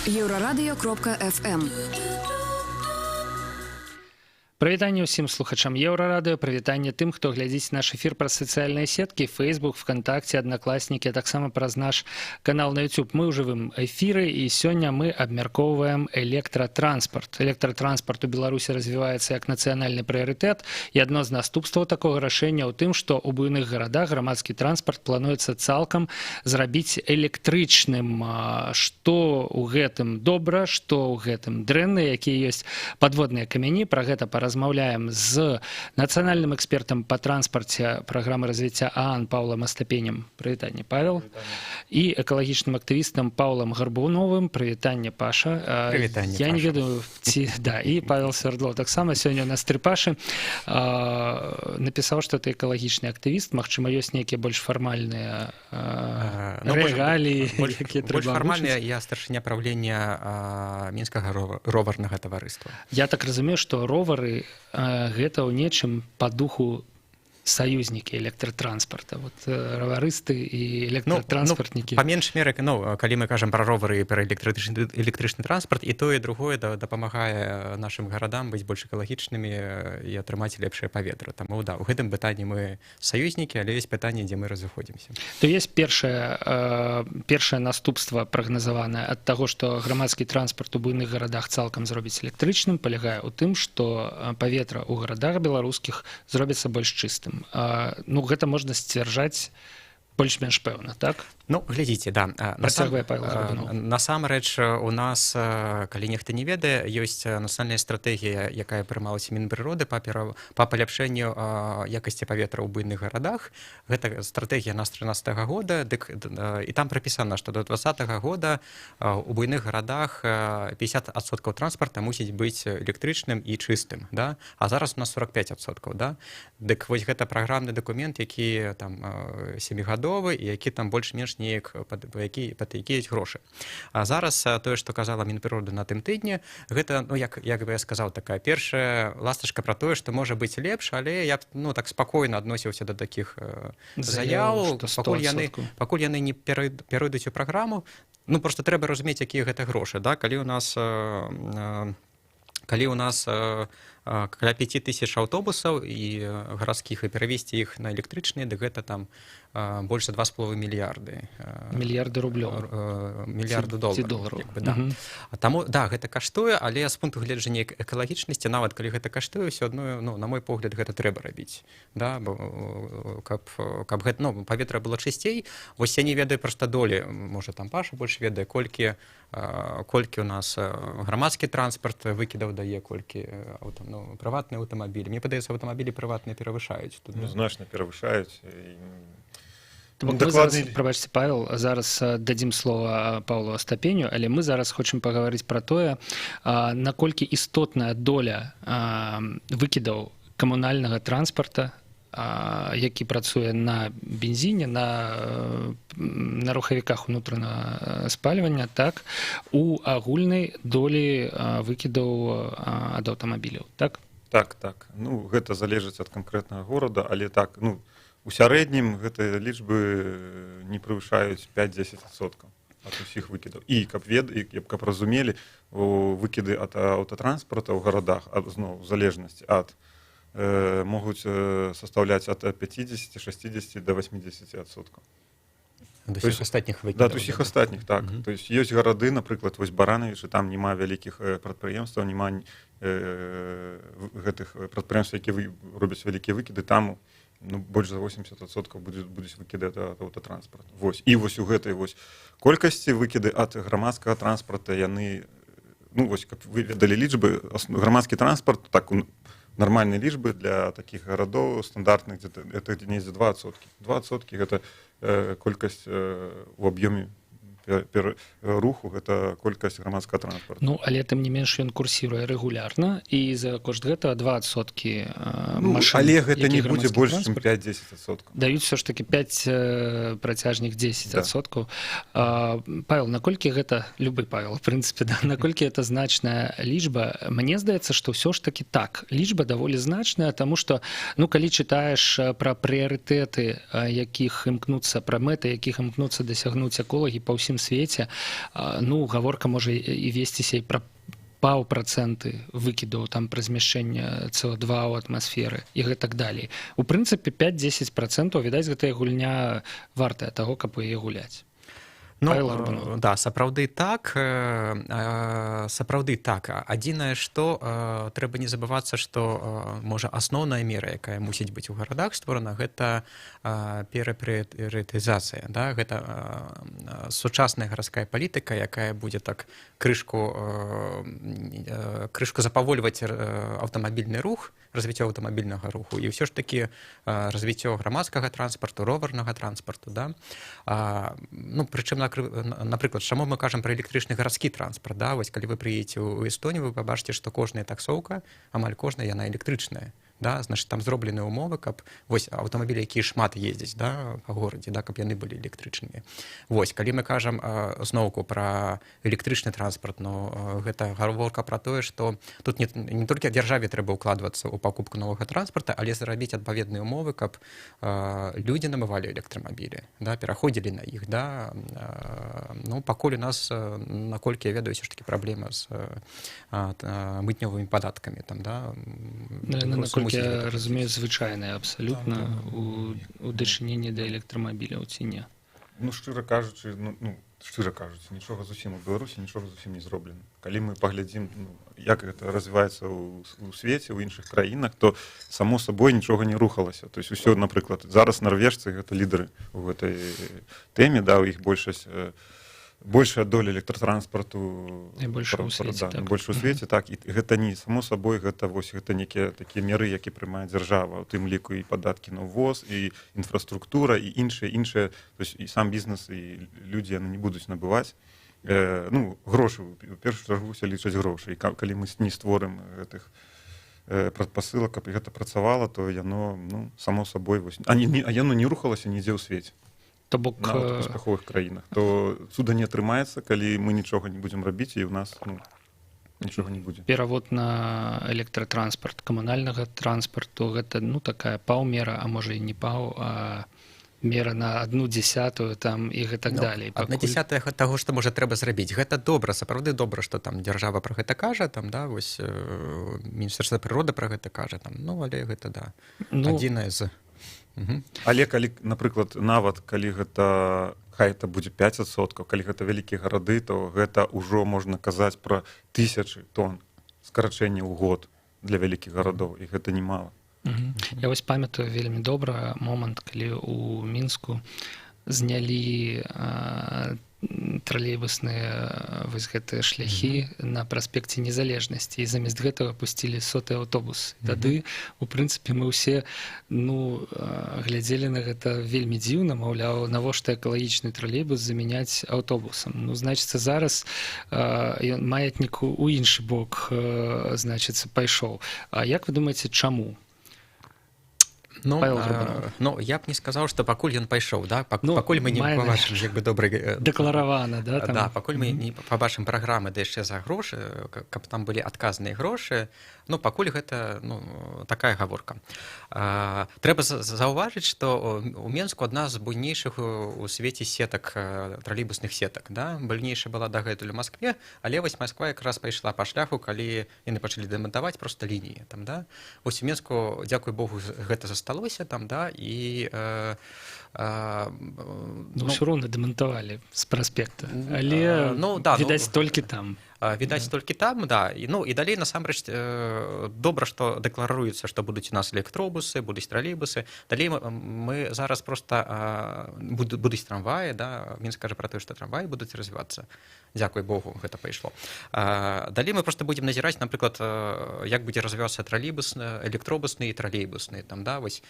Еўрарадыё.фм. Прывітанне ўсім слухачам Еўрарадыё, прывітанне тым, хто глядзіць наш эфір праз сацыяльныя сеткі, Facebook, ВКонтакте, Аднакласнікі, а таксама праз наш канал на YouTube. Мы ў жывым эфіры, і сёння мы абмяркоўваем электратранспарт. Электратранспарт у Беларусі развіваецца як нацыянальны прыярытэт, і адно з наступстваў такога рашэння ў тым, што ў буйных гарадах грамадскі транспарт плануецца цалкам зрабіць электрычным. Што ў гэтым добра, што ў гэтым дрэнна, якія ёсць падводныя камяні, пра гэта паразмаўляем з нацыянальным экспертам па транспарце праграмы развіцця ААН Паўлам Астапенем. Прывітанне, Павел. І экалагічным актывістам Паўлам Гарбуновым. Прывітанне, Паша. Прывітанне. Я не Паша. ведаю, ці да, і Павел Свердлов таксама. Сёння у нас тры Пашы. Напісаў, што ты экалагічны актывіст. Магчыма, ёсць нейкія больш фармальныя Ну, рэгаліі, больш, якія больш трэба фармальна агучыць? Я старшыня праўлення Мінскага роварнага таварыства. Я так разумею, што ровары гэта ў нечым па духу саюзнікі электратранспарта. Вот раварысты і электратранспартнікі. Ну, па менш меры, ну, калі мы кажам пра ровары і пра электрычны транспарт, і тое, і другое дапамагае нашым гарадам быць больш экалагічнымі і атрымаць лепшае паветра. Таму да, у гэтым пытанні мы саюзнікі, але ёсць пытанні, дзе мы разыходзімся. То есть першае наступства, прагназаванае ад таго, што грамадскі транспарт у буйных гарадах цалкам зробіць электрычным, палягае ў тым, што паветра ў гарадах беларускіх зробіцца больш чыстым. Ну, гэта можна сцвярджаць больш-менш пэўна, так? Ну, глядзіце, да. Працягвае Павел Гарбунов. Насамрэч у нас, калі нехта не ведае, ёсць нацыянальная стратэгія, якая прымалася Мінпрыроды па паляпшэнню якасці паветра ў буйных гарадах. Гэта стратэгія на 13 года, дык і там прапісана, што до 20 года у буйных гарадах 50% транспарта мусіць быць электрычным і чыстым, да? А зараз у нас 45%, да? Дык вось, гэта праграмны дакумент, які там сямігадовы і які там больш-менш неяк пад які ёсць грошы. А зараз тое, што казала Мінпрыроды на тым тыдні, гэта, ну, як бы я сказаў, такая першая ластачка пра тое, што можа быць лепш, але я б, ну, так спакойна адносіўся да такіх заяў, што пакуль яны 100%. пакуль яны не пяройдуць у праграму. Ну, просто трэба разумець, якія гэта грошы, да? Калі у нас каля 5000 аўтобусаў і гарадскіх, і перавесці іх на электрычныя, дык гэта там больш за 2,5 мільярды Мільярды рублёў. Мільярду Ці долараў, долараў. як бы, да. А таму да, гэта каштуе, але з пункту гледжання экалагічнасці, нават калі гэта каштуе, ўсё адно, ну, на мой погляд, гэта трэба рабіць, да, бо каб гэта, ну, паветра было чысцей. Вось я не ведаю проста долі, можа, там Паша больш ведае, колькі у нас грамадскі транспарт выкідаў дае, колькі ну, прыватны аўтамабіль. Мне падаецца, аўтамабілі прыватныя перавышаюць тут, Ну, да. значна перавышаюць. То бок Ну, мы зараз, прабачце, Павел, зараз дадзім слова Паўлу Астапеню, але мы зараз хочам пагаварыць пра тое, наколькі істотная доля выкідаў камунальнага транспарта, які працуе на бензіне, на рухавіках унутранага спальвання, так, у агульнай долі выкідаў ад аўтамабіляў, так? Так. Ну, гэта залежыць ад канкрэтнага горада, але так, ну, у сярэднім гэтыя лічбы не прывышаюць 5-10% ад усіх выкідаў. І каб разумелі, выкіды ад аўтатранспарта ў гарадах, зноў, у залежнасці ад могуць састаўляць ад 50, 60 до 80%. Ад То усіх есть- астатніх Да, ад усіх астатніх, так. Мгм. То есть ёсць гарады, напрыклад, вось Баранавічы, там няма вялікіх прадпрыемстваў, няма гэтых прадпрыемстваў, які робяць вялікія выкіды, там, ну, больш за 80% будуць выкіды ад аўтатранспарту. Вось. І вось у гэтай вось колькасці выкіды ад грамадскага транспарта, яны, ну, вось, каб вы ведалі лічбы, грамадскі транспарт, так, нармальныя лічбы для такіх гарадоў стандартных, где-то это недзе 2%. 2% гэта колькасць у аб'ёме руху, гэта колькасць грамадскага транспарту. Ну, але тым не менш ён курсіруе рэгулярна, і за кошт гэтага 2% Ну, машын, але гэта не якіх будзе грамадскі больш, чым транспарт, 5-10%. даюць все ж таки 5, працяжнік 10 Да. адсоткаў. Павел, наколькі гэта, любы Павел, в прынцыпе, да, наколькі это значная лічба? Мне здаецца, што ўсё ж таки так, лічба даволі значная, таму што, ну, калі чытаеш пра прыярытэты, якіх імкнуцца, пра мэты, якіх імкнуцца дасягнуць эколагі па ўсім ўсім свеце, ну, гаворка можа і весціся і пра паўпроцэнты выкідаў там пры змяшчэнне СО2 ў атмасферы і гэтак далей. У прынцыпе, 5-10%, відаць, гэтая гульня вартая таго, каб у яе гуляць. Ну, Павел Арбунов. Да, сапраўды так, сапраўды так. Адзінае, што трэба не забывацца, што можа, асноўная мера, якая мусіць быць у гарадах створана, гэта перапрыярытызацыя, да? Гэта сучасная гарадская палітыка, якая будзе так крышку запавольваць аўтамабільны рух, развіццё аўтамабільнага руху і ўсё ж такі развіццё грамадскага транспарту, роварнага транспарту, да? Ну, прычым, напрыклад, чаму мы кажам пра электрычны гарадскі транспарт, да? Вось калі вы прыедзеце ў Эстонію, вы пабачыце, што кожная таксоўка, амаль кожная, яна электрычная, да? Значит, там зроблены умовы, каб вось аўтамабілі, якія шмат ездзяць, да, па горадзе, да, каб яны былі электрычнымі. Вось калі мы кажам зноўку пра электрычны транспарт, но гэта гаворка пра тое, што тут не толькі дзяржаве трэба ўкладвацца ў пакупку новага транспарта, але зрабіць адпаведныя умовы, каб людзі набывалі электрамабілі, да, пераходзілі на іх, да. Ну, пакуль у нас, наколькі я ведаю, ўсё ж такі праблема з мытнёвымі падаткамі там, да, Наверное, беларусы наколькі мусяць я гэта разумею, звычайная абсалютна Так, у дачыненні да электрамабіляў ці не? Ну, шчыра кажучы, ну, шчыра кажучы, нічога зусім у Беларусі нічога зусім не зроблена. Калі мы паглядзім, ну, як гэта развіваецца ў свеце, ў іншых краінах, то само сабой нічога не рухалася. То есть усё, напрыклад, зараз нарвежцы — гэта лідары ў гэтай тэме, да, у іх большасць, большая доля электратранспарту. Найбольшая ў свеце, да, так. больш у свеце, так. І гэта не само сабой, гэта вось гэта некія такія меры, які прымае дзяржава, у тым ліку і падаткі на ўвоз, і інфраструктура, і іншыя. То есть і сам бізнес, і людзі, яны не будуць набываць, ну, грошы, у першую чаргу усе лічаць грошы. І калі мы не створым гэтых прадпасылак, каб гэта працавала, то яно, ну, само сабой вось, а не, не, а яно не рухалася нідзе ў свеце. То бок нават у паспяховых краінах, то цуда не атрымаецца, калі мы нічога не будзем рабіць і у нас, ну, нічога не будзе. Перавод на электратранспарт камунальнага транспарту — гэта, ну, такая паўмера, а можа, і не паў, а мера на 1/10 там і гэтак Ну, далей. Адна дзясятая таго, што можа трэба зрабіць. Гэта добра, сапраўды добра, што там дзяржава пра гэта кажа там, да, вось міністэрства прыроды пра гэта кажа там, ну, але гэта, да, ну, адзінае з. Але калі, напрыклад, нават калі гэта, хай это будзе 5%, калі гэта вялікія гарады, то гэта ўжо можна казаць пра тысячы тонн скарачэння ў год для вялікіх гарадоў, і гэта немало. Я вось памятаю вельмі добра момант, калі у Мінску знялі тралейбусныя вось гэтыя шляхі на праспекце Незалежнасці і замест гэтага пусцілі соты аўтобус. Тады, у прынцыпе, мы ўсе, ну, глядзелі на гэта вельмі дзіўна, маўляў, навошта экалагічны тралейбус замяняць аўтобусам? Ну, значыцца, зараз ён маятніку у іншы бок, значыцца, пайшоў. А як вы думаеце, чаму? Ну, Павел Грубанов. Ну, я б не сказаў, што пакуль ён пайшоў, да, Ну, пакуль мы не мае пабачым як бы добры дэкларавана, да, там? Да, пакуль мы не пабачым праграмы, да яшчэ за грошы, каб там былі адказныя грошы, ну, пакуль гэта, ну, такая гаворка. Трэба заўважыць, што у Менску адна з буйнейшых у свеце сетак, тралейбусных сетак, да? Буйнейшая была дагэтуль у Маскве, але вось Масква якраз пайшла па шляху, калі яны пачалі дэмантаваць просто лініі там, да? Вось у Менску, дзякуй Богу, гэта засталося там, да, і Ну, ўсё роўна дэмантавалі з праспекта, але ну, да, ну, відаць, толькі там. Відаць, толькі там, да. І, ну, і далей насамрэч, добра, што дэкларуецца, што будуць у нас электробусы, будуць тралейбусы. Далей мы зараз просто будуць трамваі, да, Мінск кажа пра тое, што трамваі будуць развівацца. Дзякуй Богу, гэта пайшло. Далей мы просто будзем назіраць, напрыклад, як будзе развівацца тралейбусны, электробусны і тралейбусны там, да, вось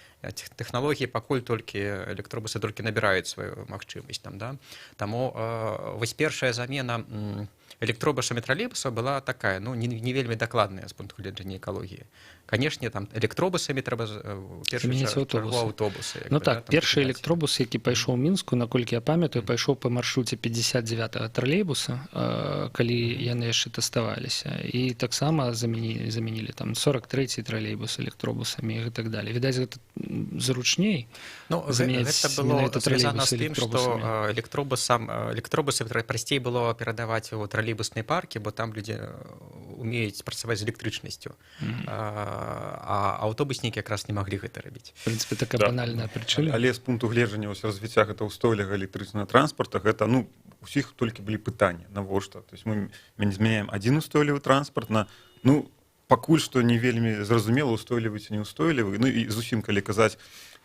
тэхналогіі пакуль толькі электробусы толькі набіраюць сваю магчымасць там, да. Таму вось першая замена Электробусамі, тралейбуса была такая, ну, не вельмі дакладная з пункту гледжання экалогіі. Канешне, там электробусамі трэба аўтобусы, аўтобусы. Ну так, да, першы электробус, які пайшоў Мінску, наколькі я памятаю, пайшоў по маршруце 59 тралейбуса, калі яны яшчэ тэставаліся, і таксама замянілі там 43 тралейбус электробусамі і так далее. Відаць, гэта зручней. Ну, гэта было звязана з тым, што электробусам электробусы прасцей было перадаваць у тралейбусныя паркі, бо там людзі умеюць працаваць з электрычнасцю, а аўтобуснікі якраз не маглі гэта рабіць. В принципе, такая банальная прычына. Але з пункту гледжання вось развіцця гэта устойлівага электрычнага транспарта, гэта, ну, усіх толькі былі пытанні: навошта? То есть мы не змяняем адзін устойлівы транспарт на, ну, пакуль што не вельмі зразумела, устойлівы ці неустойлівы. Ну і зусім, калі казаць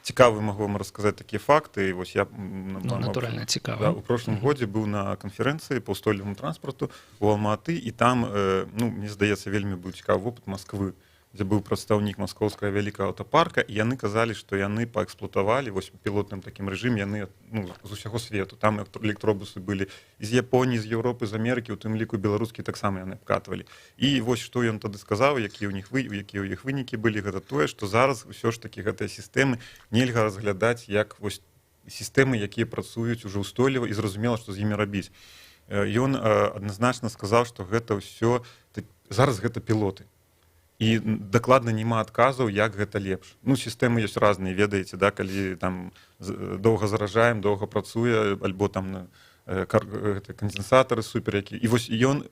цікавы, магу вам расказаць такія факты. Вось я Ну, натуральна, цікава. Да, у прошлом годзе быў на канферэнцыі по устойлівому транспарту у Алматы, і там ну, мне здаецца, вельмі быў цікавы вопыт Москвы, дзе быў прадстаўнік маскоўскага вялікага аўтапарка, і яны казалі, што яны паэксплуатавалі вось у пілотным такім рэжыме, яны, ну, з усяго свету там электробусы былі, з Японіі, з Еўропы, з Амерыкі, у тым ліку беларускі таксама яны абкатвалі. І вось што ён тады сказаў, які ў них вы якія ў іх вынікі былі, гэта тое, што зараз ўсё ж такі гэтыя сістэмы нельга разглядаць як вось сістэмы, якія працуюць ужо ўстойліва і зразумела, што з імі рабіць. Ён адназначна сказаў, што гэта ўсё зараз гэта пілоты і дакладна няма адказаў, як гэта лепш. Ну, сістэмы ёсць разныя, ведаеце, да, калі там доўга заражаем, доўга працуе, альбо там гэта кандэнсатары супер які. І вось ён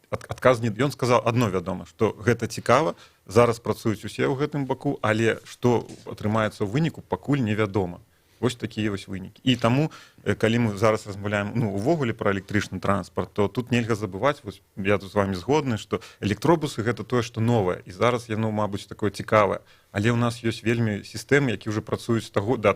адказ не, ён сказаў одно: вядома, што гэта цікава, зараз працуюць усе ў гэтым баку, але што атрымаецца ў выніку, пакуль невядома. Вось такія вось вынікі. І таму, калі мы зараз размаўляем, ну, увогуле пра электрычны транспарт, то тут нельга забываць, вось я тут з вами згодны, што электробусы — гэта тое, што новае, і зараз яно, мабыць, такое цікавае, але ў нас ёсць вельмі сістэмы, які ўжо працуюць з таго, да,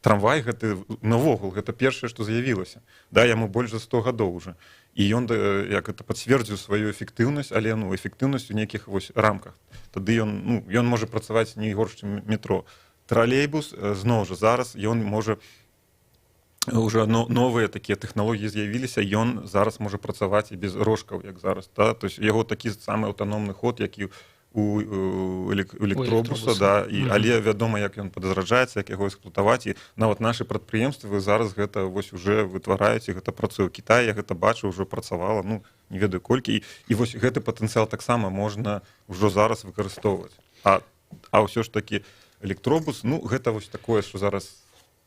трамвай гэты навогул, гэта першае, што з'явілася, да, яму больш за 100 гадоў уже, і ён як это пацвердзіў сваю эфектыўнасць, але, ну, эфектыўнасць у нейкіх вось рамках. Тады ён, ну, ён можа працаваць не горш, чым метро. Тралейбус, зноў жа, зараз ён можа уже, но, новыя такія тэхналогіі з'явіліся, ён зараз можа працаваць і без рожкаў, як зараз, да? То есть яго такі самы аўтаномны ход, як і у электробуса, да, і але вядома, як ён падзараджаецца, як яго эксплуатаваць, і нават нашы прадпрыемствы зараз гэта вось уже вытвараюць, і гэта працуе. У Кітаі, я гэта бачу, ўжо працавала, ну, не ведаю колькі, і вось гэты патэнцыял таксама можна ўжо зараз выкарыстоўваць. А ўсё ж такі электробус, ну, гэта вось такое, что зараз.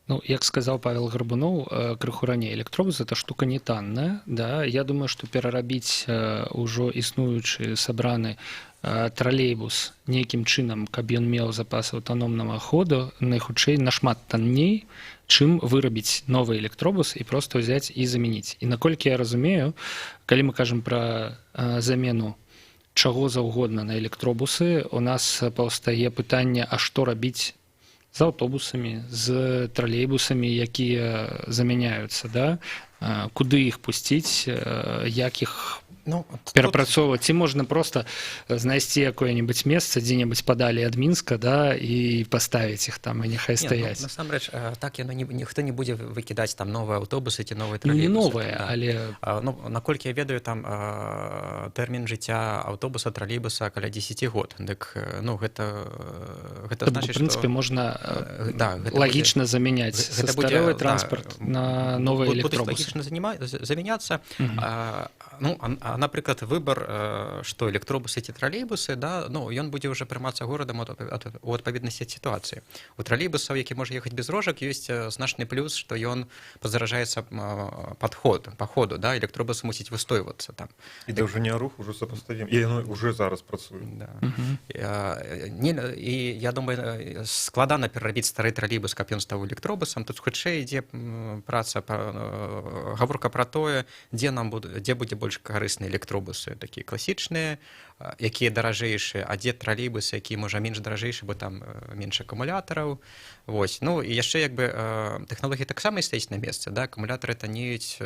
Ну, як сказаў Павел Гарбуноў крыху раней, электробус — это штука не танная, да. Я думаю, што перарабіць ўжо існуючы сабраны тралейбус нейкім чынам, каб ён меў запас аўтаномнага ходу, найхутчэй нашмат танней, чым вырабіць новы электробус і просто взять і замяніць. І наколькі я разумею, калі мы кажам пра замену чаго заўгодна на электробусы, у нас паўстае пытанне: а што рабіць з аўтобусамі, з тралейбусамі, якія замяняюцца, да? Куды іх пусціць, як іх Ну, перапрацоўваць? Ці можна просто знайсці якое-небудзь месца дзе-небудзь падалі ад Мінска, да, і паставіць іх там, і няхай Не, ну, стаяць? Насамрэч, так, яно не, ніхто не будзе выкідаць там новыя аўтобусы ці новыя Ну, не тралейбусы, новыя, там, да. але Ну, наколькі я ведаю, там тэрмін жыцця аўтобуса, тралейбуса каля 10 год. Дык, ну, гэта То бок, значыць, у прынцыпе, што можна да, гэта лагічна замяняць гэта будзе, састарэлы да, транспарт на новыя будуць электробусы. Лагічна замяняцца. Ну, напрыклад, выбар, што электробусы ці тралейбусы, да, ну, ён будзе ўжо прымацца горадам у адпаведнасці ад сітуацыі. У тралейбусаў, які можа ехаць без рожак, ёсць значны плюс, што ён падзаражаецца падход па ходу, да, электробус мусіць выстойвацца там. І даўжыня руху ўжо сопоставим, і яно уже зараз працуе. Да. Не, і я думаю, складана перарабіць стары тралейбус, каб ён стаў электробусам. Тут хутчэй ідзе праца гаворка пра тое, дзе нам буду, дзе будзе больш карысны электробусы такія класічныя, якія даражэйшыя, а дзе тралейбусы, якія, можа, менш даражэйшы, бо там менш акумулятараў. Вось. Ну і яшчэ як бы тэхналогіі таксама стаіць на месцы, да, акумулятары таннеюць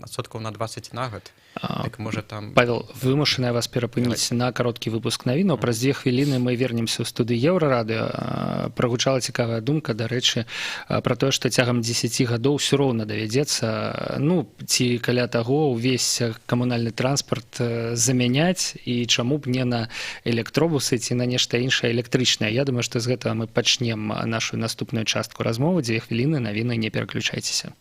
адсоткаў на 20 на год. Так, можа, там Павел, вымушаная вас перапыніць на кароткі выпуск навінаў. Праз 2 хвіліны мы вернемся ў студыю Еўрарадыё. Прагучала цікавая думка, дарэчы, пра тое, што цягам 10 гадоў ўсё роўна давядзецца Ну, ці каля таго, увесь камунальны транспарт замяняць, і чаму б не на электробусы ці на нешта іншае электрычнае. Я думаю, што з гэтага мы пачнем нашу наступную частку размовы. 2 хвіліны, навіны, не пераключайцеся.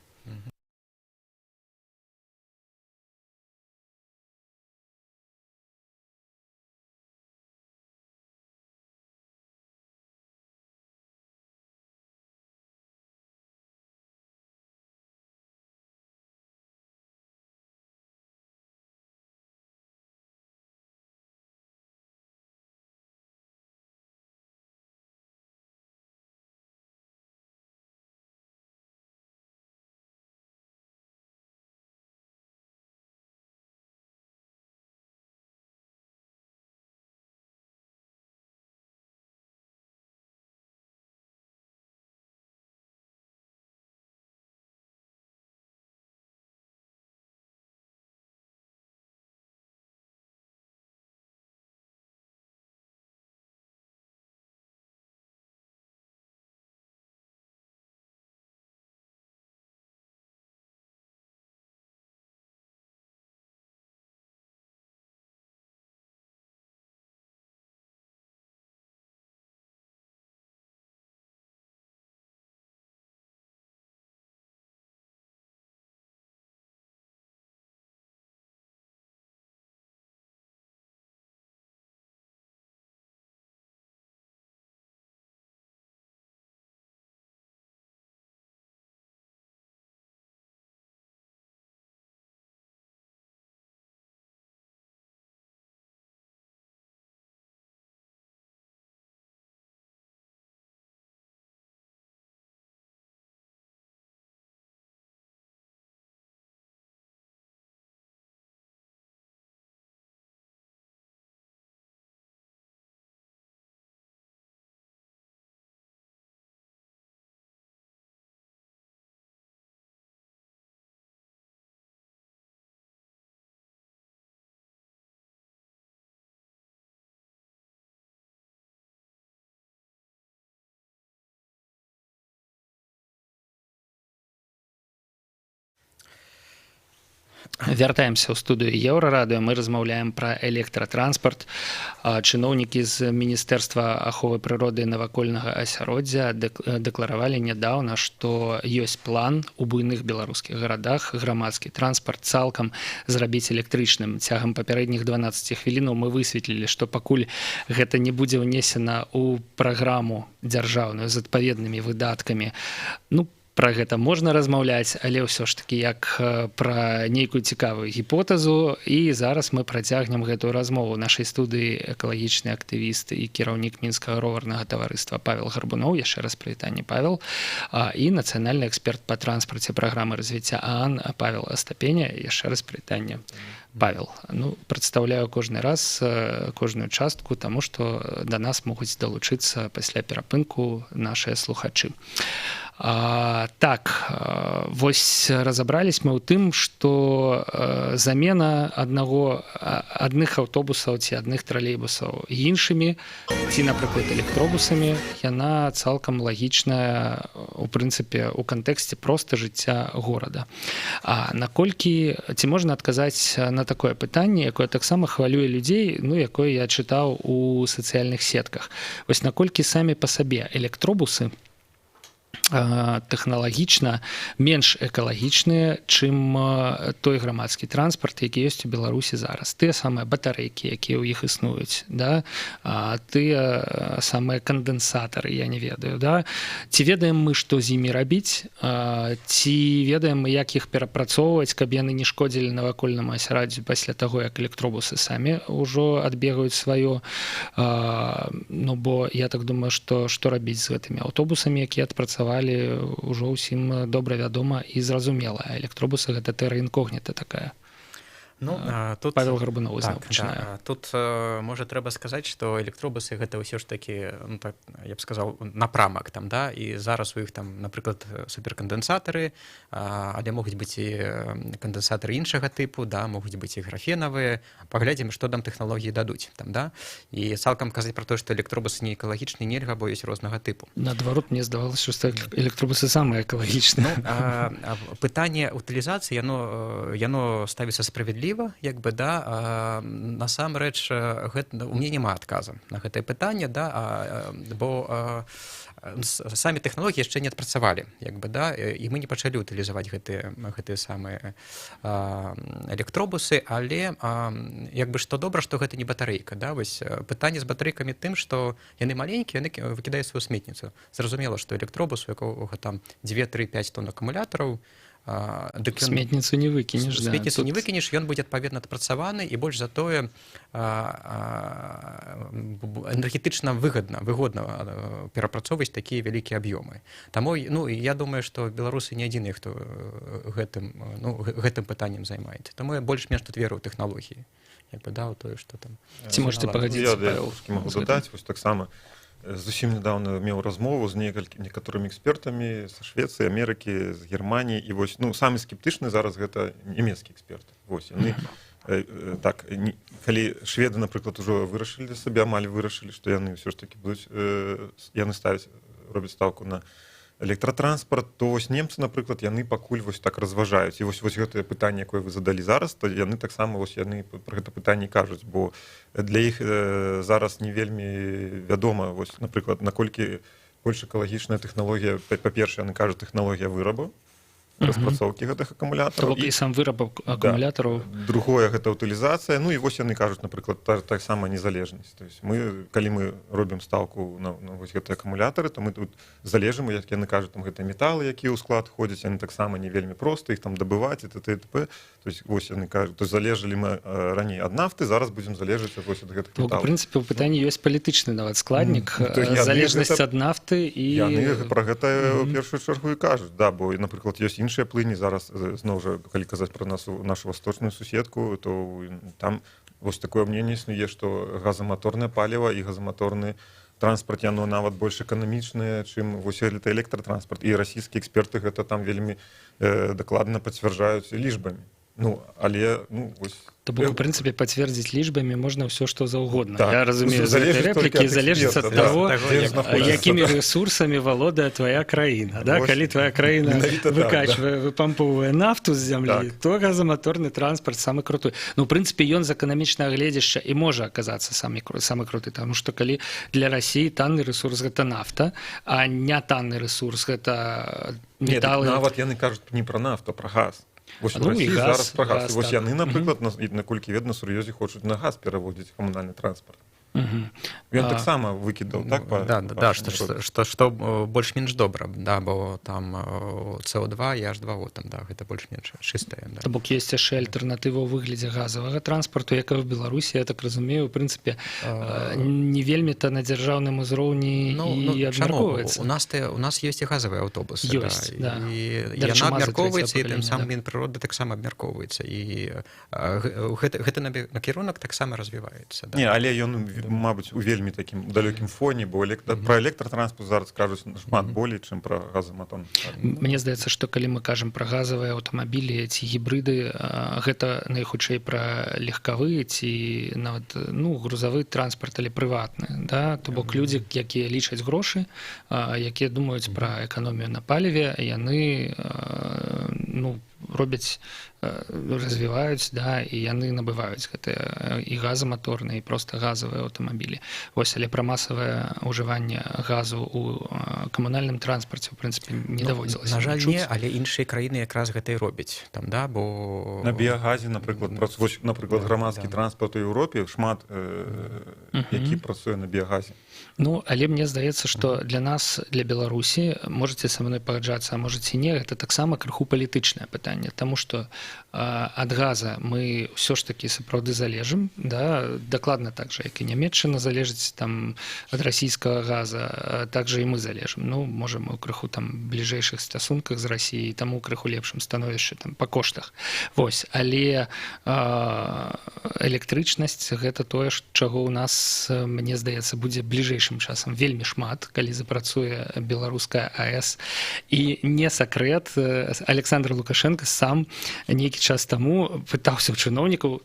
Вяртаемся ў студыю Еўрарадыё. Мы размаўляем пра электратранспарт. Чыноўнікі з міністэрства аховы прыроды, навакольнага асяроддзя дэкларавалі нядаўна, што ёсць план у буйных беларускіх гарадах грамадскі транспарт цалкам зрабіць электрычным. Цягам папярэдніх 12 хвілінаў мы высветлілі, што пакуль гэта не будзе ўнесена ў праграму дзяржаўную з адпаведнымі выдаткамі, ну, пра гэта можна размаўляць, але ўсё ж таки як пра нейкую цікавую гіпотэзу. І зараз мы працягнем гэтую размову. Нашай студыі экалагічны актывіст і кіраўнік Мінскага роварнага таварыства Павел Гарбуноў. Яшчэ раз прывітанне, Павел. І нацыянальны эксперт па транспарце праграмы развіцця ААН Павел Астапеня. Яшчэ раз прывітанне, Павел. Ну, прадстаўляю кожны раз кожную частку, таму што да нас могуць далучыцца пасля перапынку нашыя слухачы. Так, вось разабрались мы ў тым, што замена аднаго адных аўтобусаў ці адных тралейбусаў іншымі ці, напрыклад, электробусамі, яна цалкам лагічная у прынцыпе у кантэксце проста жыцця горада. А наколькі, ці можна адказаць на такое пытанне, якое таксама хвалюе людзей, ну, якое я чытаў у сацыяльных сетках: вось наколькі самі па сабе электробусы тэхналагічна менш экалагічныя, чым той грамадскі транспарт, які ёсць у Беларусі зараз? Тыя самыя батарэйкі, якія ў іх існуюць, да, тыя самыя кандэнсатары, я не ведаю, да, ці ведаем мы, што з імі рабіць, ці ведаем мы, як іх перапрацоўваць, каб яны не шкодзілі навакольнаму асяроддзю пасля таго, як электробусы самі ўжо адбегаюць сваё? Ну, бо я так думаю, што рабіць з гэтымі аўтобусамі, якія адпрацавалі, ўжо ўсім добра вядома і зразумела. Электробусы — гэта тэра інкогніта такая. Ну, тут Павел Гарбуноў. Так, да, тут можа, трэба сказаць, што электробусы — гэта ўсё ж такі, ну, так, я б сказал, напрамак там, да, і зараз у іх там, напрыклад, суперкандэнсатары, але могуць быць і кандэнсатары іншага тыпу, да, могуць быць і графенавыя. Паглядзім, што там тэхналогіі дадуць там, да. І цалкам казаць пра тое, што электробусы не экалагічны, нельга, бо ёсць рознага тыпу. Наадварот, мне здавалася, што электробусы самыя экалагічныя. Ну, пытанне утылізацыі, яно ставіцца справядліва, як бы, да. Насамрэч гэта, у мне няма адказа на гэтае пытанне, да, бо самі тэхналогіі яшчэ не адпрацавалі, як бы, да, і мы не пачалі утылізаваць гэтыя самыя электробусы. Але як бы, што добра, што гэта не батарэйка, да. Вось пытанне з батарэйкамі тым, што яны маленькія, яны выкідаюць сваю сметніцу. Зразумела, што электробус, у якога там 2, 3, 5 тонн акумулятараў, дык сметніцу не выкінеш. Сметніцу, да, не выкінеш, ён будзе адпаведна адпрацаваны, і больш за тое, энергетычна выгодна перапрацоўваць такія вялікія аб'ёмы. Таму, ну, я думаю, што беларусы не адзіныя, хто гэтым, ну, гэтым пытаннем займаецца. Таму я больш-менш тут веру ў тэхналогіі, як бы, да, тое, што там. Ці можете пагадзіцца? Я могу дадаць вось таксама: зусім недавно меў размову з некаторымі экспертамі са Швецыі, Амерыкі, з Германіі, і вось, ну, самы скептычны зараз — гэта нямецкі эксперт. Вось яны так не, калі шведы, напрыклад, ужо вырашылі для сабе, амаль вырашылі, што яны ўсё ж таки будуць, яны ставяць, робяць стаўку на электратранспарт, то вось немцы, напрыклад, яны пакуль вось так разважаюць. І вось гэтае пытанне, якое вы задалі зараз, то яны таксама вось, яны пра гэта пытанне кажуць, бо для іх зараз не вельмі вядома вось, напрыклад, наколькі больш экалагічная тэхналогія, па-першае, яны кажуць, тэхналогія вырабу, распрацоўкі гэтых акумулятараў. І сам выраб акумулятараў. Да. Другое — гэта утылізацыя. Ну і вось яны кажуць, напрыклад, таксама незалежнасць, то есть мы, калі мы робім стаўку на вось гэтыя акумулятары, то мы тут залежым, як яны кажуць, там гэта металы, якія ў склад ходзяць, яны таксама не вельмі проста іх там дабываць і т.д. т.п. То есть вось яны кажуць, то залежалі мы раней ад нафты, зараз будзем залежаць вось ад гэтых. У прынцыпе, у пытанні ёсць палітычны нават складнік, залежнасць ад нафты і яны пра гэта у першую чаргу і кажуць, да, бо, напрыклад, ёсць іншыя плыні зараз, зноў жа, калі казаць пра нас, нашу восточную суседку, то там вось такое мнение існуе, што газаматорнае паліва і газаматорны транспарт, яно нават больш эканамічнае, чым вось гэта электратранспарт, і расійскія эксперты гэта там вельмі дакладна пацвярджаюць лічбамі. Ну, але, ну, вось. То бок, у прынцыпе, пацвердзіць лічбамі можна ўсё што заўгодна. Так. Я разумею, рэплікі залежыць ад таго, якімі ресурсамі валодае твоя краіна, да? Калі твоя краіна выкачвае, так, да, выпампоўвае нафту з зямлі, так, то газаматорны транспарт самы крутой. Ну, у прынцыпе, ён з эканамічнага гледзяшча і можа аказацца самы круты, таму што калі для Расіі танны ресурс — гэта нафта, а не танны ресурс — гэта металы. Нават яны кажуць не пра нафту, пра газ. Вось, ну, газ, зараз пра газ. Вось, так. Яны, напрыклад, наколькі ведна, сур'ёзе хочуць на газ пераводзіць камунальны транспарт. Ён таксама выкідаў, так, па, да, да, да, што больш-менш добра, да, бо там CO2 і H2O там, да, гэта больш-менш чыстае, да. То бок есть яшчэ альтэрнатыва ў выглядзе газавага транспарту, якая ў Беларусі, я так разумею, у прынцыпе, не вельмі-то на дзяржаўным узроўні, ну, і ну, абмяркоўваецца. У нас ёсць і газавыя аўтобусы. Ёсць, да, да. І яна абмяркоўваецца, і тым самым Мінпрыроды таксама абмяркоўваецца, і гэты накірунак таксама развіваецца, да. Не, але ён, мабыць, у вельмі такім далёкім фоне, бо пра электратранспарт зараз кажуць шмат болей, чым пра газаматон. Мне здаецца, што калі мы кажам пра газавыя аўтамабілі ці гібрыды, гэта найхутчэй пра легкавы ці нават, ну, грузавы транспарт, але прыватны, да? То бок людзі, якія лічаць грошы, якія думаюць пра эканомію на паліве, яны, ну, робяць, развіваюць, да, і яны набываюць гэтыя і газаматорныя, і проста газавыя аўтамабілі. Вось, але пра масавае ўжыванне газу у камунальным транспарце, у прынцыпе, не, ну, даводзілася на жаль, не, але іншыя краіны якраз гэта і робяць там, да, бо на біягазе, напрыклад, вось, напрыклад, грамадскі транспарт у Еўропе шмат які працуе на біягазе. Ну, але мне здаецца, што для нас, для Беларусі, можете са мной пагаджацца, а можете не, гэта таксама крыху палітычнае пытанне. пытанне, таму што ад газа мы ўсё ж такі сапраўды залежым, да, дакладна так жа, як і Нямеччына залежыць там ад расійскага газа, так жа і мы залежым. Ну, можа, мы ў крыху там бліжэйшых стасунках з Расіяй, таму крыху лепшым становішчы там па коштах. Вось, але электрычнасць — гэта тое, чаго ў нас, мне здаецца, будзе бліжэйшым часам вельмі шмат, калі запрацуе беларуская АЭС. І не сакрэт, Александр Лукашенко сам нейкі час таму пытаўся ў чыноўнікаў: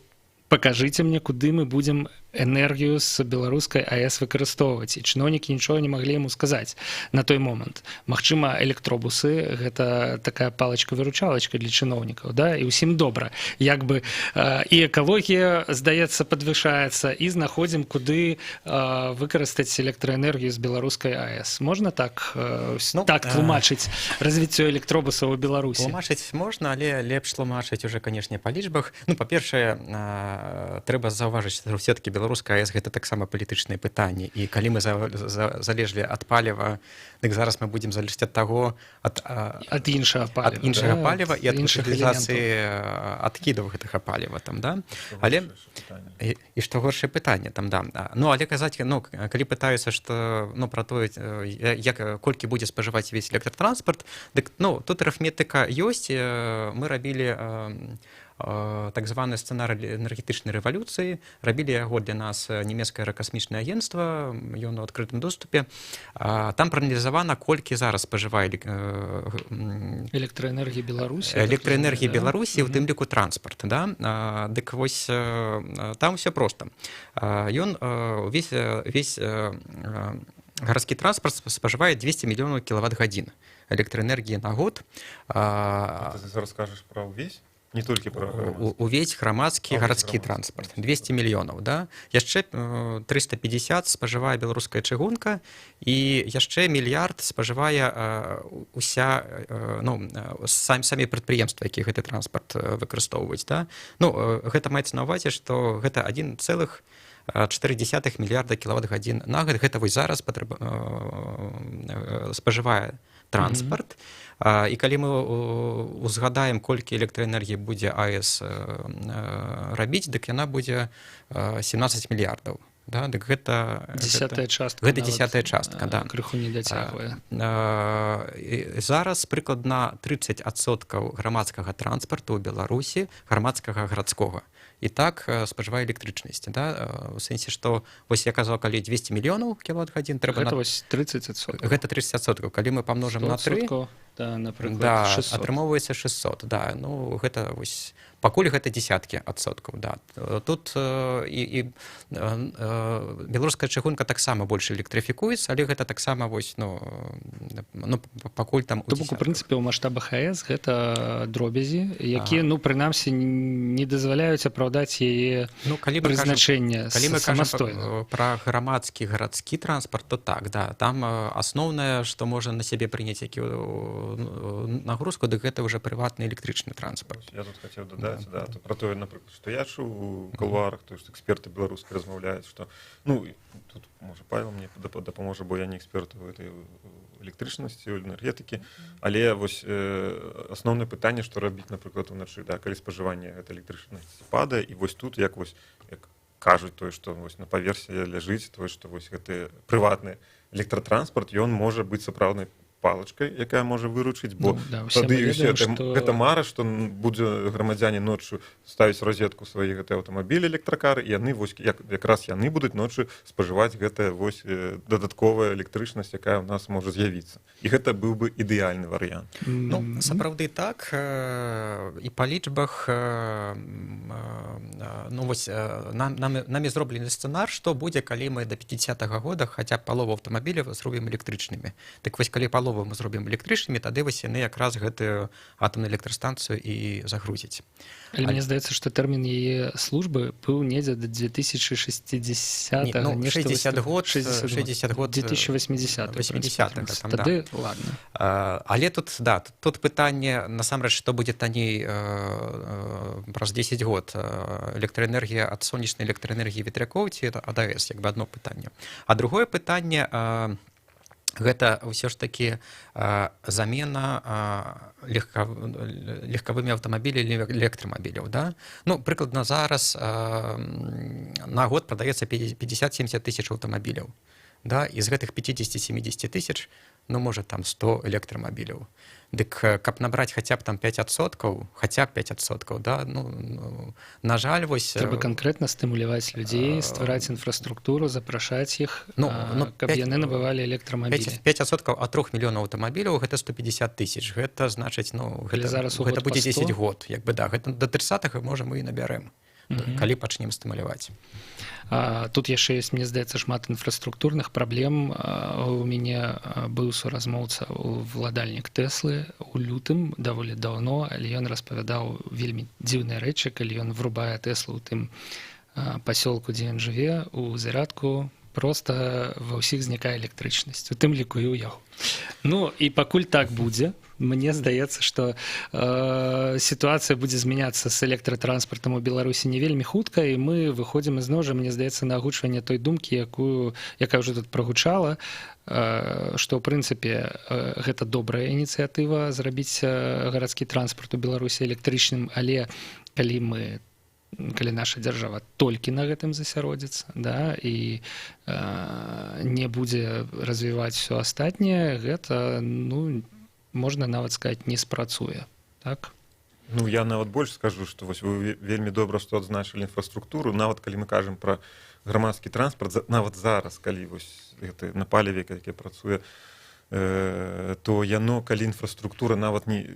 «Покажите мне, куды мы будем энергію з беларускай АЭС выкарыстоўваць». І чыноўнікі нічога не маглі яму сказаць на той момант. Магчыма, электробусы — гэта такая палочка-выручалочка для чыноўнікаў, да, і ўсім добра, як бы і экалогія, здаецца, падвышаецца, і знаходзім, куды выкарыстаць электраэнергію з беларускай АЭС. Можна так, ну, так тлумачыць развіццё электробусаў у Беларусі? Тлумачыць можна, але лепш тлумачыць уже, канешне, па лічбах. Ну, па-першае, трэба заўважыць, што все-таки беларуская АЭС — гэта таксама палітычнае пытанне, і калі мы залежлі ад паліва, дык зараз мы будзем залежаць ад таго ад ад іншага паліва, ад іншага, да, паліва і ад утылізацыі адкідаў гэтага паліва там, да. Але і што горшае пытанне там, да. Ну, але казаць, ну, калі пытаюцца, што, ну, пра тое, як колькі будзе спажываць весь электратранспарт, дык, ну, тут арыфметыка ёсць. Мы рабілі так званы сцэнар энергетычнай рэвалюцыі, рабілі яго для нас нямецкае аэракасмічнае агенцтва, ён у адкрытым доступе. Там прааналізавана, колькі зараз спажывае электраэнергіі Беларусі. Электраэнергіі Беларусі, у тым ліку транспарт, да. Дык вось, там все просто: ён увесь гарадскі транспарт спажывае 200 мільёнаў кіловат-гадзін электраэнергіі на год. Ты зараз кажаш пра ўвесь, не толькі пра Увесь грамадскі гарадскі транспарт, 200 мільёнаў, да. Яшчэ 350 спажывае беларуская чыгунка і яшчэ мільярд спажывае уся ну, самі прадпрыемствы, які гэты транспарт выкарыстоўваюць, да. Ну, гэта маецца на ўвазе, што гэта 1,4 мільярда кіловат-гадзін на год. Гэта вось зараз спажывае транспарт. І калі мы узгадаем, колькі электраэнергіі будзе АЭС рабіць, дык яна будзе 17 мільярдаў, да, дык гэта Десятая частка. Гэта десятая частка, да. Крыху не дацягвае. Зараз прыкладна 30% грамадскага транспарту ў Беларусі, грамадскага гарадскога, і так спажывае электрычнасць, да, у сэнсе, што вось я казаў, калі 200 мільёнаў кіловат-гадзін, трэба гэта вось 30%. Гэта 30%. Калі мы памножым на 3, да, напрыклад, да, атрымоўваецца 600, да. Ну, гэта вось пакуль гэта десяткі адсоткаў, да. Тут і беларуская чыгунка таксама больш электрыфікуецца, але гэта таксама вось, ну, пакуль там у бок, у прынцыпе, у маштабах АЭС гэта дробязі, якія, ну, прынамсі, не дазваляюць апраўдаць яе, ну, калі прызначэнне. Калі мы самастойна пра грамадскі гарадскі транспарт, то так, да, там асноўнае, што можа на сябе прыняць які нагрузку, дык гэта уже прыватны электрычны транспарт. Я тут хацеў дадаць, да, то пра тое, напрыклад, што я чуў у кулуарах, то есть эксперты беларускія размаўляюць, што, ну, тут, можа, Павел мне дапаможа, бо я не эксперт у этой электрычнасці, у энергетыкі, але вось асноўнае пытанне, што рабіць, напрыклад, уначы, да, калі спажыванне гэта электрычнасці падае. І вось тут, як вось, як кажуць, тое, што вось на паверсе ляжыць тое, што вось гэты прыватны электратранспарт, ён можа быць сапраўднай палачкай, якая можа выручыць, бо, ну, да, тады усе гэта, што гэта мара, што будзе грамадзяне ноччу ставіць розетку свае гэтыя аўтамабілі, электракары, і яны вось як якраз яны будуць ноччу спажываць гэтая вось дадатковая электрычнасць, якая ў нас можа з'явіцца, і гэта быў бы ідэальны варыянт. Ну, сапраўды так, і па лічбах, ну, вось намі зроблены сцэнар, што будзе, калі мы до 50 -го года хаця б палову аўтамабіляў зробім электрычнымі. Так вось, калі палову мы зробім электрычнымі, тады вось яны якраз гэтую атамную электрастанцыю і загрузіць. Але мне здаецца, што тэрмін яе службы быў недзе да 2060. Не, ну, 60 год, 60, 60 год. 2080. 80 там, тады да. Ладно. Але тут, да, тут пытанне насамрэч, што будзе танней праз 10 год: электраэнергія ад сонечнай электраэнергіі, ветрякоў ці ад АЭС, як бы одно пытанне. А другое пытанне — гэта ўсё ж такі замена. легкавымі аўтамабілі, электрамабіляў, да? Ну, прыкладна зараз на год прадаецца 50-70 тысяч аўтамабіляў, да? І з гэтых 50-70 тысяч, ну, можа, там 100 электрамабіляў. Дык каб набраць хаця б там 5%, хаця б 5%, да, ну, на жаль, вось. Трэба канкрэтна стымуляваць людзей, ствараць інфраструктуру, запрашаць іх, ну, каб 5, яны набывалі электрамабілі. 5% ад 3 мільёнаў аўтамабіляў — гэта 150 тысяч. Гэта значыць, ну, гэта, зараз гэта будзе 10 год, як бы, да, гэта до 30 можа, мы і набярэм, калі пачнем стымуляваць. Тут яшчэ ёсць, мне здаецца, шмат інфраструктурных праблем. У мяне быў суразмоўца, уладальнік Тэслы, у лютым, даволі даўно, але ён распавядаў вельмі дзіўныя рэчы: калі ён врубае Тэслу ў тым пасёлку, дзе ён жыве, у зарядку, просто ва ўсіх знікае электрычнасць, у тым ліку і ў яго. Ну і пакуль так будзе, мне здаецца, что сітуацыя будзе змяняцца з электратранспартам у Беларусі не вельмі хутка, і мы выходзім ізноў жа, мне здаецца, на агучванне той думкі, якая ўжо тут прагучала, што ў прынцыпе гэта добрая ініцыятыва — зрабіць гарадскі транспарт у Беларусі электрычным, але калі наша дзяржава толькі на гэтым засяродзіцца, да, і не будзе развіваць все астатняе, гэта, ну, можна нават сказать, не спрацуе, так? Ну, я нават больш скажу, што вось вы вельмі добра што адзначылі інфраструктуру. Нават калі мы кажам пра грамадскі транспарт, нават зараз, калі вось гэты на паліве, які працуе, то яно, калі інфраструктура нават не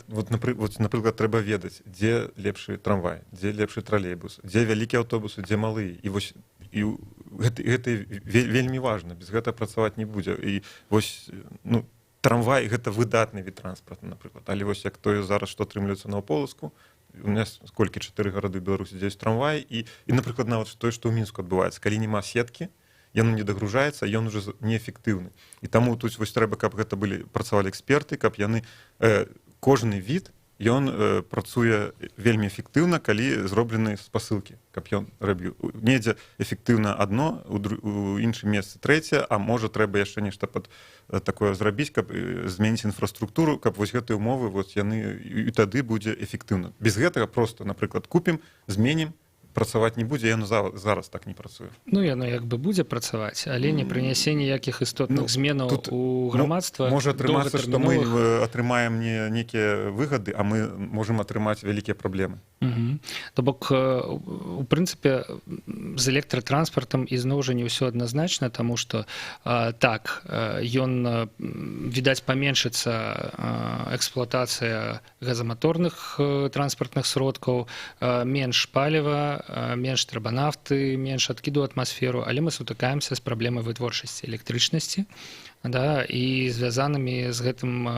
вот, вот, напрыклад, трэба ведаць, дзе лепшы трамвай, дзе лепшы тралейбус, дзе вялікія аўтобусы, дзе малы. І вось і гэта вельмі важна, без гэта працаваць не будзе. І вось, ну, трамвай — гэта выдатны від транспарта, напрыклад, але вось як тое зараз, што атрымліваецца на Полацку, у нас колькі, чатыры гарады Беларусі, дзесь трамвай, і, напрыклад, нават тое, што ў Мінску адбываецца, калі няма сеткі, яно не дагружаецца, ён уже неэфектыўны. І таму тут вось трэба, каб гэта былі, працавалі эксперты, каб яны кожны від, ён працуе вельмі эфектыўна, калі зроблены спасылкі, каб ён рабіў недзе эфектыўна адно, у іншым месцы трэцяе, а можа, трэба яшчэ нешта пад такое зрабіць, каб змяніць інфраструктуру, каб вось гэтыя умовы, вот яны, і тады будзе эфектыўна. Без гэтага просто, напрыклад, купім, зменім, працаваць не будзе, яно зараз так не працуе. Ну, яно як бы будзе працаваць, але не прынясе ніякіх істотных, ну, зменаў тут у грамадства. Ну, можа атрымацца, што мы атрымаем не нейкія выгады, а мы можем атрымаць вялікія праблемы. То бок, у прынцыпе, з электратранспартам ізноў жа не ўсё адназначна, таму што так, ён, відаць, паменшыцца эксплуатацыя газаматорных транспартных сродкаў, менш паліва, менш трэба нафты, менш адкіду атмасферу, але мы сутыкаемся з праблемай вытворчасці электрычнасці, да, і звязанымі з гэтым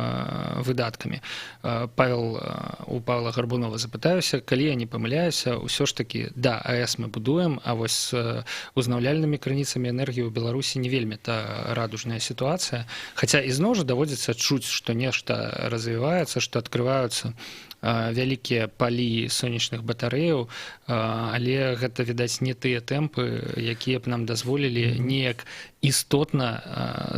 выдаткамі. Павел, у Павла Гарбунова запытаюся: калі я не памыляюся, ўсё ж такі, да, АЭС мы будуем, а вось з узнаўляльнымі крыніцамі энергіі ў Беларусі не вельмі та радужная сітуацыя, хаця ізноў жа даводзіцца чуць, што нешта развіваецца, што адкрываюцца вялікія палі сонечных батарэяў, але гэта, відаць, не тыя тэмпы, якія б нам дазволілі неяк істотна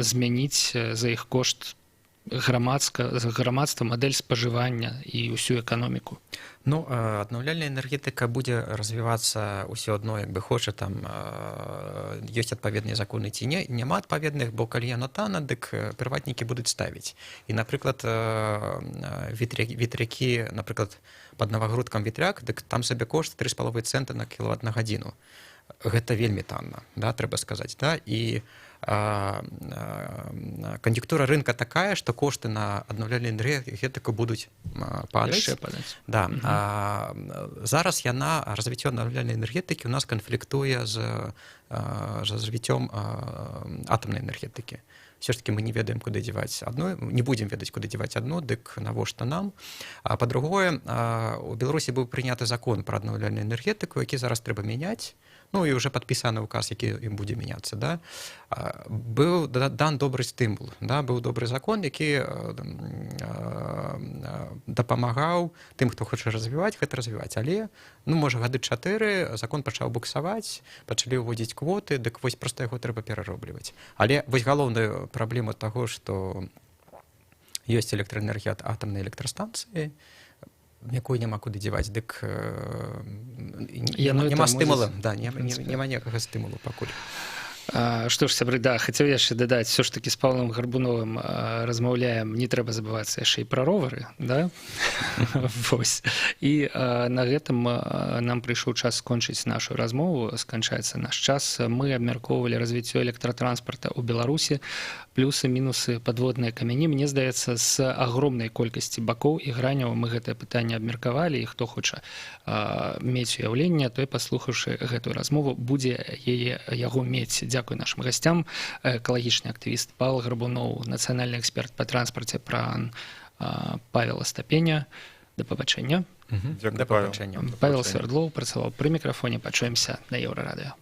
змяніць за іх кошт грамадства, мадэль спажывання і ўсю эканоміку. Ну, аднаўляльная энергетыка будзе развівацца ўсё адно, як бы, хоча там ёсць адпаведныя законы ці не, няма адпаведных, бо калі яно танна, дык прыватнікі будуць ставіць. І, напрыклад, ветрякі, напрыклад, пад Навагрудкам ветряк, дык там сабе кошт 3,5 цэнта на кіловат на гадзіну. Гэта вельмі танна, да, трэба сказаць, да? І кан'юнктура рынка такая, што кошты на аднаўляльную энергетыку будуць падаць. Падаць. Да. Зараз яна, развіццё аднаўляльнай энергетыкі у нас канфліктуе з развіццём атамнай энергетыкі. Все ж таки мы не ведаем, куды дзяваць адно, не будзем ведаць, куды дзяваць адно, дык навошта нам? А па-другое, у Беларусі быў прыняты закон пра аднаўляльную энергетыку, які зараз трэба мяняць, ну і уже падпісаны указ, які ім будзе мяняцца, да. Быў дан добры стымул, да, быў добры закон, які дапамагаў тым, хто хоча развіваць гэта, развіваць, але, ну, можа, гады 4 закон пачаў буксаваць, пачалі ўводзіць квоты, дык вось, проста яго трэба пераробліваць. Але вось галоўную праблему таго, што Ёсць электраэнергія ад атамнай электрастанцыі, якую няма куды дзяваць, дык Яно і няма тармозіць, стымула, да, в няма, прынцыпе. няма ніякага стымулу пакуль. Што ж, сябры, да, хацеў яшчэ дадаць: все ж таки з Павлом Гарбуновым размаўляем, не трэба забывацца яшчэ і пра ровары, да? Вось. І на гэтым нам прыйшоў час скончыць нашу размову, сканчаецца наш час. Мы абмяркоўвалі развіццё электратранспарта ў Беларусі, плюсы, мінусы, падводныя камяні. Мне здаецца, з агромнай колькасці бакоў і граняў мы гэтае пытанне абмеркавалі, і хто хоча мець уяўленне, той, паслухаўшы гэтую размову, будзе яе яго мець. Дзякуй нашим гасцям: экалагічны актывіст Павел Гарбуноў, нацыянальны эксперт па транспарце ПРААН Павел Астапеня. Да пабачэння. Дзякуй, Да Павел. пабачэння. Павел Свердлоў працаваў пры мікрафоне. Пачуемся на Еўрарадыё.